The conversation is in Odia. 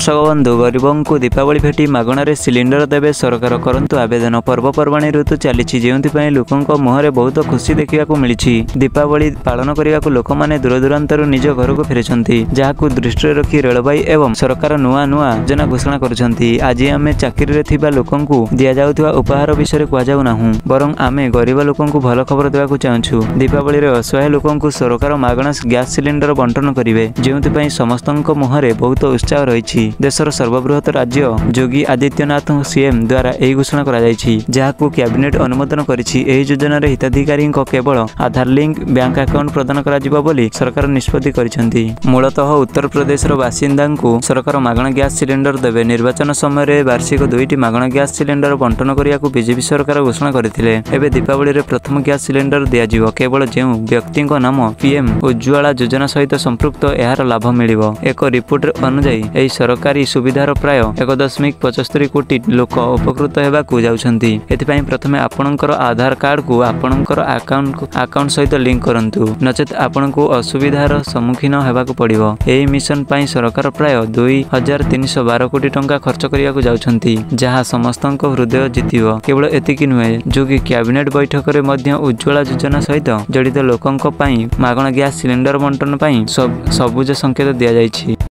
ଦର୍ଶକ ବନ୍ଧୁ, ଗରିବଙ୍କୁ ଦୀପାବଳି ଭେଟି ମାଗଣାରେ ସିଲିଣ୍ଡର ଦେବେ ସରକାର, କରନ୍ତୁ ଆବେଦନ। ପର୍ବପର୍ବାଣୀ ଋତୁ ଚାଲିଛି, ଯେଉଁଥିପାଇଁ ଲୋକଙ୍କ ମୁହଁରେ ବହୁତ ଖୁସି ଦେଖିବାକୁ ମିଳିଛି। ଦୀପାବଳି ପାଳନ କରିବାକୁ ଲୋକମାନେ ଦୂରଦୂରାନ୍ତରୁ ନିଜ ଘରକୁ ଫେରୁଛନ୍ତି, ଯାହାକୁ ଦୃଷ୍ଟିରେ ରଖି ରେଳବାଇ ଏବଂ ସରକାର ନୂଆ ନୂଆ ଯୋଜନା ଘୋଷଣା କରୁଛନ୍ତି। ଆଜି ଆମେ ଚାକିରିରେ ଥିବା ଲୋକଙ୍କୁ ଦିଆଯାଉଥିବା ଉପହାର ବିଷୟରେ କୁହାଯାଉନାହୁଁ, ବରଂ ଆମେ ଗରିବ ଲୋକଙ୍କୁ ଭଲ ଖବର ଦେବାକୁ ଚାହୁଁଛୁ। ଦୀପାବଳିରେ ଅସହାୟ ଲୋକଙ୍କୁ ସରକାର ମାଗଣା ଗ୍ୟାସ୍ ସିଲିଣ୍ଡର ବଣ୍ଟନ କରିବେ, ଯେଉଁଥିପାଇଁ ସମସ୍ତଙ୍କ ମୁହଁରେ ବହୁତ ଉତ୍ସାହ ରହିଛି। ଦେଶର ସର୍ବବୃହତ ରାଜ୍ୟ ଯୋଗୀ ଆଦିତ୍ୟନାଥ ସିଏମ୍ ଦ୍ୱାରା ଏହି ଘୋଷଣା କରାଯାଇଛି, ଯାହାକୁ କ୍ୟାବିନେଟ୍ ଅନୁମୋଦନ କରିଛି। ଏହି ଯୋଜନାରେ ହିତାଧିକାରୀଙ୍କ କେବଳ ଆଧାର ଲିଙ୍କ ବ୍ୟାଙ୍କ ଆକାଉଣ୍ଟ ପ୍ରଦାନ କରାଯିବ ବୋଲି ସରକାର ନିଷ୍ପତ୍ତି କରିଛନ୍ତି। ମୂଳତଃ ଉତ୍ତରପ୍ରଦେଶର ବାସିନ୍ଦାଙ୍କୁ ସରକାର ମାଗଣା ଗ୍ୟାସ୍ ସିଲିଣ୍ଡର ଦେବେ। ନିର୍ବାଚନ ସମୟରେ ବାର୍ଷିକ 2ଟି ମାଗଣା ଗ୍ୟାସ୍ ସିଲିଣ୍ଡର ବଣ୍ଟନ କରିବାକୁ ବିଜେପି ସରକାର ଘୋଷଣା କରିଥିଲେ। ଏବେ ଦୀପାବଳିରେ ପ୍ରଥମ ଗ୍ୟାସ୍ ସିଲିଣ୍ଡର ଦିଆଯିବ। କେବଳ ଯେଉଁ ବ୍ୟକ୍ତିଙ୍କ ନାମ ପିଏମ୍ ଉଜ୍ଜ୍ୱଳା ଯୋଜନା ସହିତ ସମ୍ପୃକ୍ତ, ଏହାର ଲାଭ ମିଳିବ। ଏକ ରିପୋର୍ଟ ଅନୁଯାୟୀ, ଏହି ସରକାରୀ ସୁବିଧାର ପ୍ରାୟ 1.75 କୋଟି ଲୋକ ଉପକୃତ ହେବାକୁ ଯାଉଛନ୍ତି। ଏଥିପାଇଁ ପ୍ରଥମେ ଆପଣଙ୍କର ଆଧାର କାର୍ଡକୁ ଆପଣଙ୍କର ଆକାଉଣ୍ଟ ସହିତ ଲିଙ୍କ କରନ୍ତୁ, ନଚେତ୍ ଆପଣଙ୍କୁ ଅସୁବିଧାର ସମ୍ମୁଖୀନ ହେବାକୁ ପଡ଼ିବ। ଏହି ମିଶନ ପାଇଁ ସରକାର ପ୍ରାୟ 2312 କୋଟି ଟଙ୍କା ଖର୍ଚ୍ଚ କରିବାକୁ ଯାଉଛନ୍ତି, ଯାହା ସମସ୍ତଙ୍କ ହୃଦୟ ଜିତିବ। କେବଳ ଏତିକି ନୁହେଁ, ଯୋଗୀ କ୍ୟାବିନେଟ୍ ବୈଠକରେ ମଧ୍ୟ ଉଜ୍ଜ୍ୱଳା ଯୋଜନା ସହିତ ଜଡ଼ିତ ଲୋକଙ୍କ ପାଇଁ ମାଗଣା ଗ୍ୟାସ୍ ସିଲିଣ୍ଡର ବଣ୍ଟନ ପାଇଁ ସବୁଜ ସଙ୍କେତ ଦିଆଯାଇଛି।